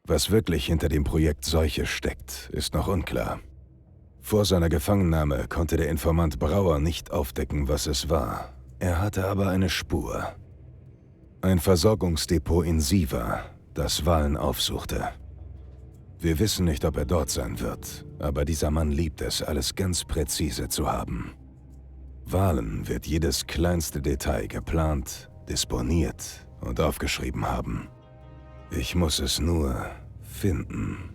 Was wirklich hinter dem Projekt Seuche steckt, ist noch unklar. Vor seiner Gefangennahme konnte der Informant Brauer nicht aufdecken, was es war. Er hatte aber eine Spur. Ein Versorgungsdepot in Siva, das Vahlen aufsuchte. Wir wissen nicht, ob er dort sein wird, aber dieser Mann liebt es, alles ganz präzise zu haben. Vahlen wird jedes kleinste Detail geplant, disponiert und aufgeschrieben haben. Ich muss es nur finden.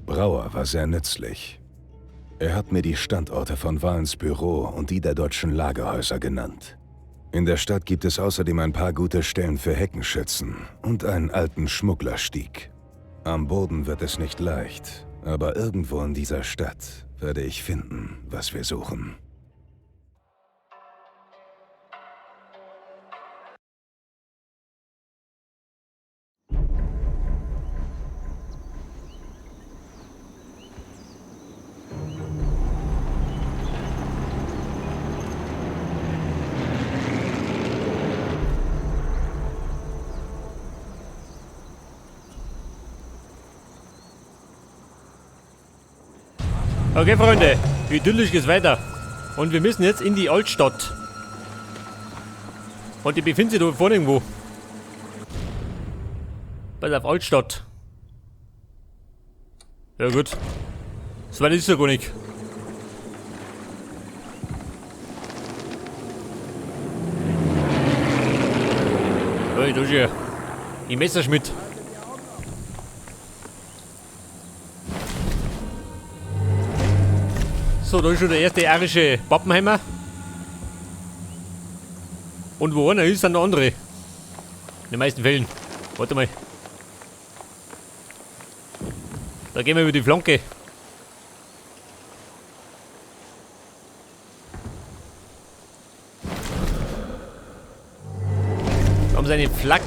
Brauer war sehr nützlich. Er hat mir die Standorte von Vahlens Büro und die der deutschen Lagerhäuser genannt. In der Stadt gibt es außerdem ein paar gute Stellen für Heckenschützen und einen alten Schmugglerstieg. Am Boden wird es nicht leicht, aber irgendwo in dieser Stadt werde ich finden, was wir suchen. Okay, Freunde, idyllisch geht's weiter. Und wir müssen jetzt in die Altstadt. Und die befindet sich da vorne irgendwo. Pass auf, Altstadt. Ja gut. So weit ist ja gar nicht. Hey, da ist ja. Die Messerschmitt. So, da ist schon der erste arische Pappenheimer. Und wo einer ist, sind noch andere. In den meisten Fällen. Warte mal. Da gehen wir über die Flanke. Da haben sie eine Flak.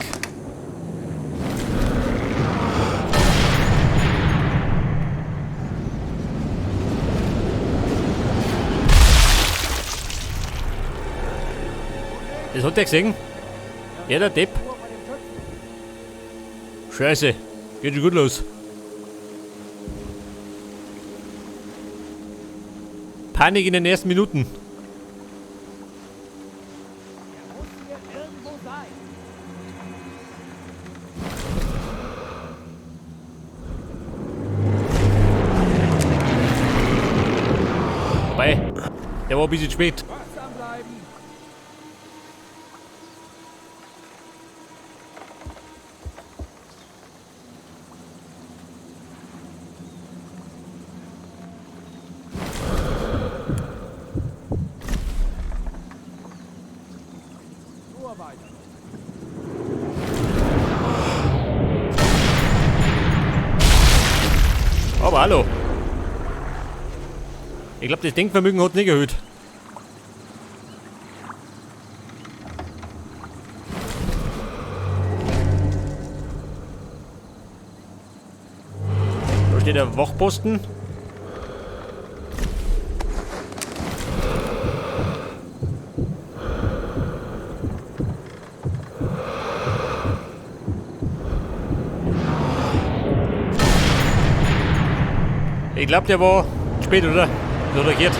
Das hat der gesehen? Ja, der Depp. Scheiße, geht schon gut los. Panik in den ersten Minuten. Wobei, der war ein bisschen spät. Aber hallo. Ich glaub, das Denkvermögen hat nicht erhöht. Da steht der Wachposten. Ich glaub, der war spät, oder? So hat er gehört.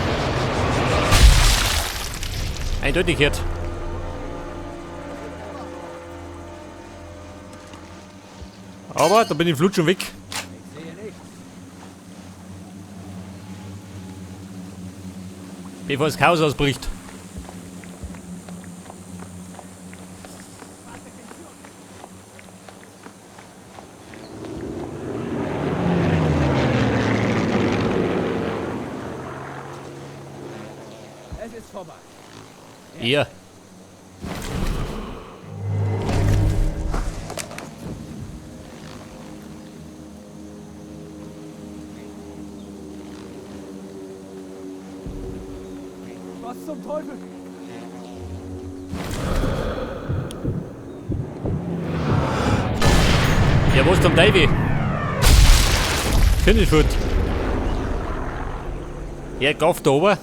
Eindeutig gehört. Aber da bin ich flutsch schon weg. Bevor das Chaos ausbricht. Es ist vorbei. Ja. Was zum Teufel? Ja, wo ist zum Teufel? Finish foot. Ja, Gaff da oben.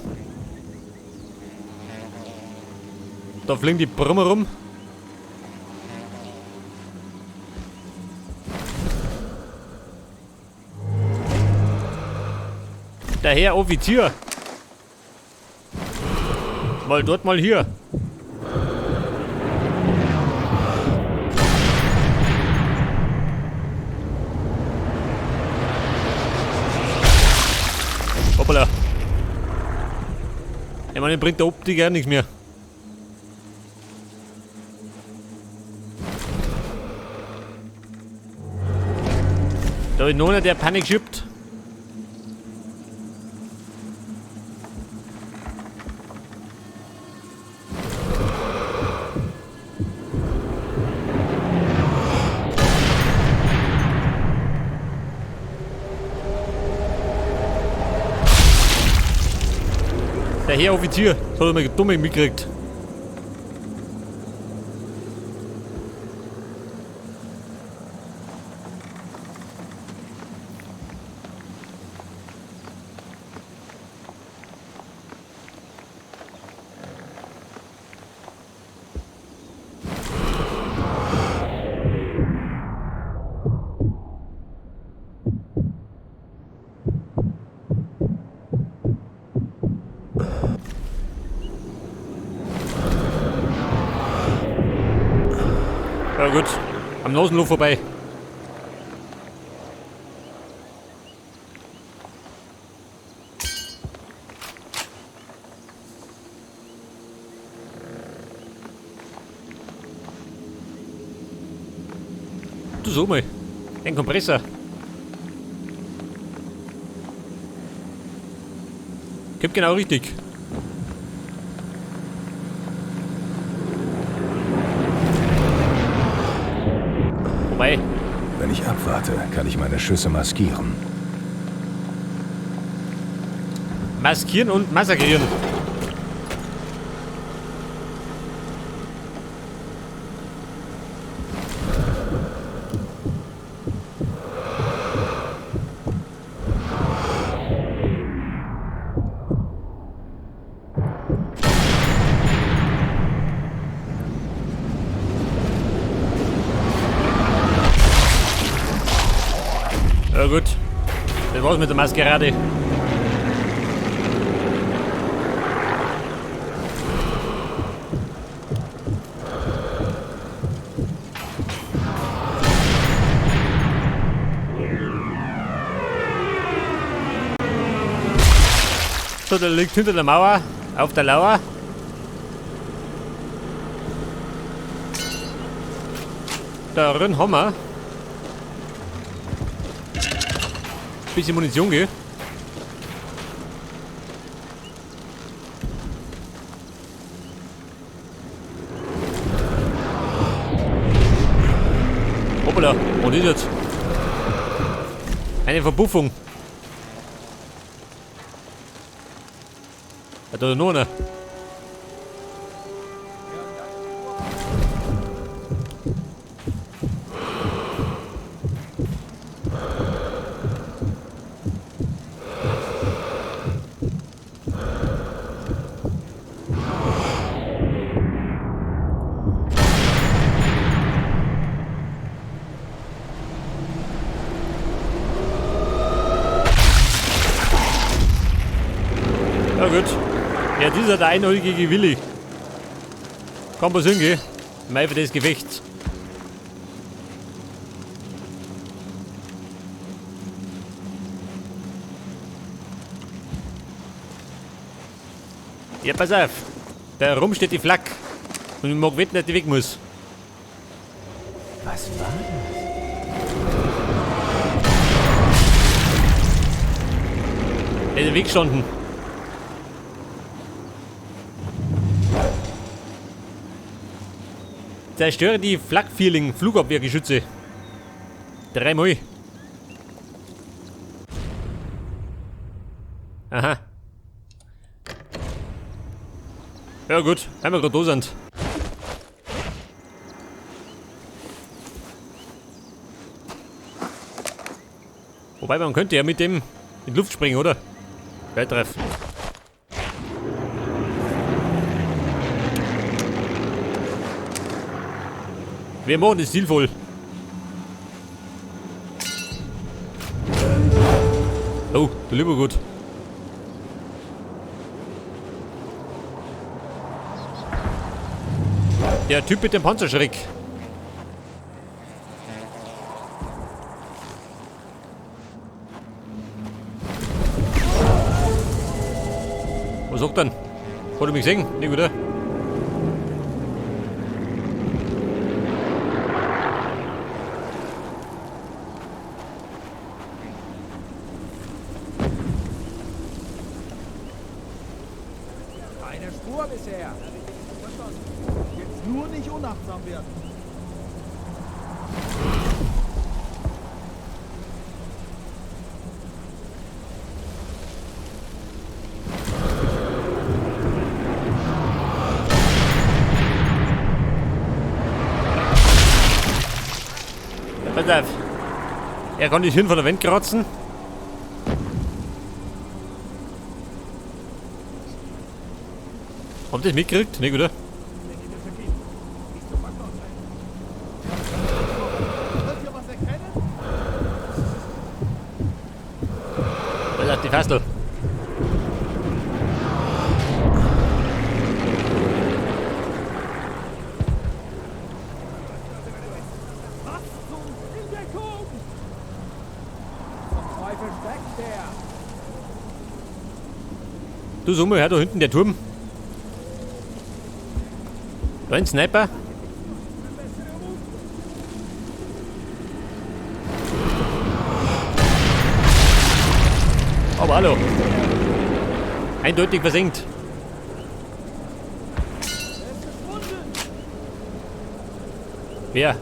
Da fliegen die Brummer rum. Der Herr Offizier. Mal dort, mal hier. Hoppala. Ich meine, bringt der Optik ja nichts mehr. Da ist noch einer, der Panik schiebt. Der Herr Offizier, das hat er mal dumme mitgekriegt. Ja gut, am Nasenloch vorbei. Du so mal, ein Kompressor. Kommt genau richtig. Wobei. Wenn ich abwarte, kann ich meine Schüsse maskieren. Maskieren und massakrieren. Ja gut, das war's mit der Maskerade. So, der liegt hinter der Mauer, auf der Lauer. Da drin haben wir bisschen Munition, gell? Hoppala, was ist jetzt? Eine Verpuffung. Da ist noch einer. Ja gut. Ja, dieser der einäugige Willi. Kann passieren, gell? Im Eifer des Gefechts. Ja, pass auf. Da rum steht die Flak. Und ich mag wetten, dass die weg muss. Was war das? Der ist im Weg gestanden. Zerstöre die Flakvierling Flugabwehrgeschütze. Dreimal. Aha. Ja gut, wenn wir gerade da sind. Wobei, man könnte ja mit dem in die Luft springen, oder? Weltreff. Wir machen das stilvoll. Oh, du lieber Gott. Der Typ mit dem Panzerschreck. Was sagt denn? Hat er mich gesehen? Nicht, oder? Keine Spur bisher. Jetzt nur nicht unachtsam werden. Ja, pass auf. Er kann nicht hin von der Wand kratzen. Habt ihr das mitgekriegt? Nicht, oder? Könnt ihr was erkennen? Pass auf, die Fassel. Was zum In Deckung! Zum Teufel steckt der! Du, sag mal, hör da hinten der Turm. Da ein Sniper. Aber hallo. Eindeutig versenkt. Wer?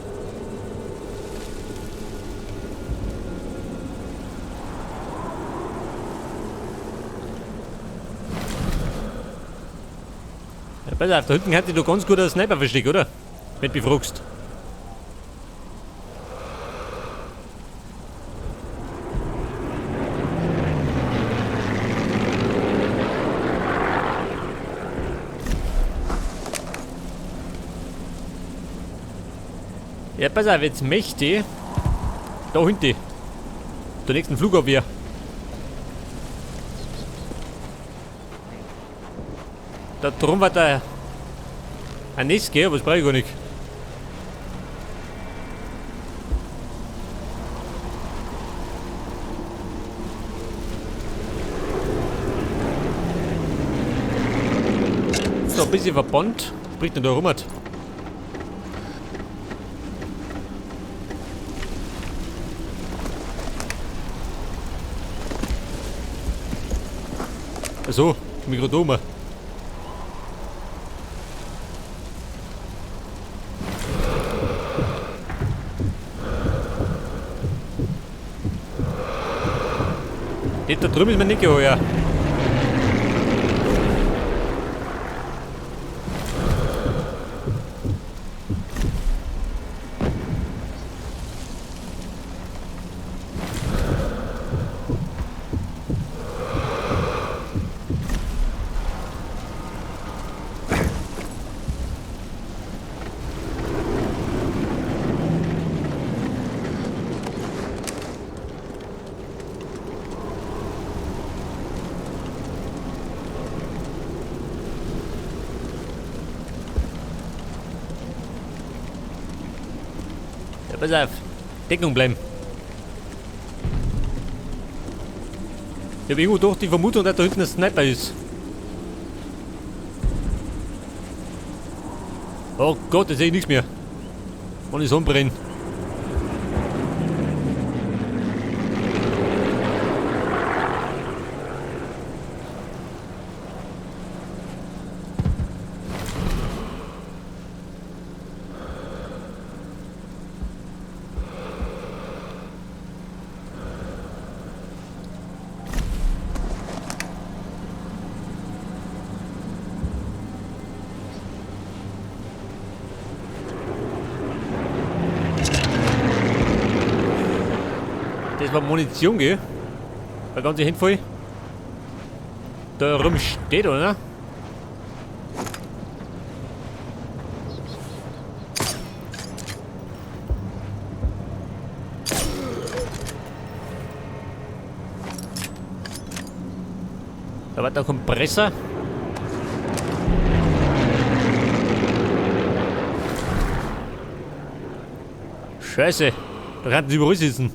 Ja, pass auf, da hinten hat sich doch ganz gut ein Sniper versteckt, oder? Wenn du mich fragst. Ja, pass auf, jetzt möchte ich da hinten den nächsten Flugabwehr. Da drum war der ein Nest, gell? Aber das brauche ich gar nicht. So, ein bisschen verbannt. Spricht denn da rum? Achso, Mikrodome. Da drüben ist mir nicht geheuer. Pass auf, Deckung bleiben. Ich hab irgendwo doch die Vermutung, dass da hinten ein Sniper ist. Oh Gott, da sehe ich nichts mehr. Und die Sonne brennt. Das war Munition, gell? War ganz Hände voll. Da rum steht, oder? Da war der Kompressor. Scheiße, da könnten sie überall sitzen.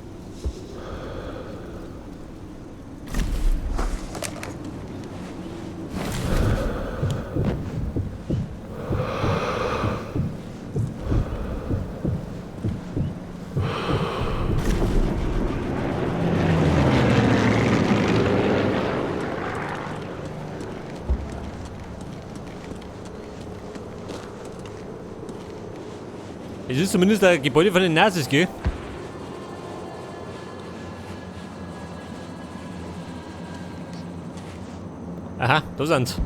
Es ist zumindest ein Gebäude von den Nazis, gell? Aha, da sind's.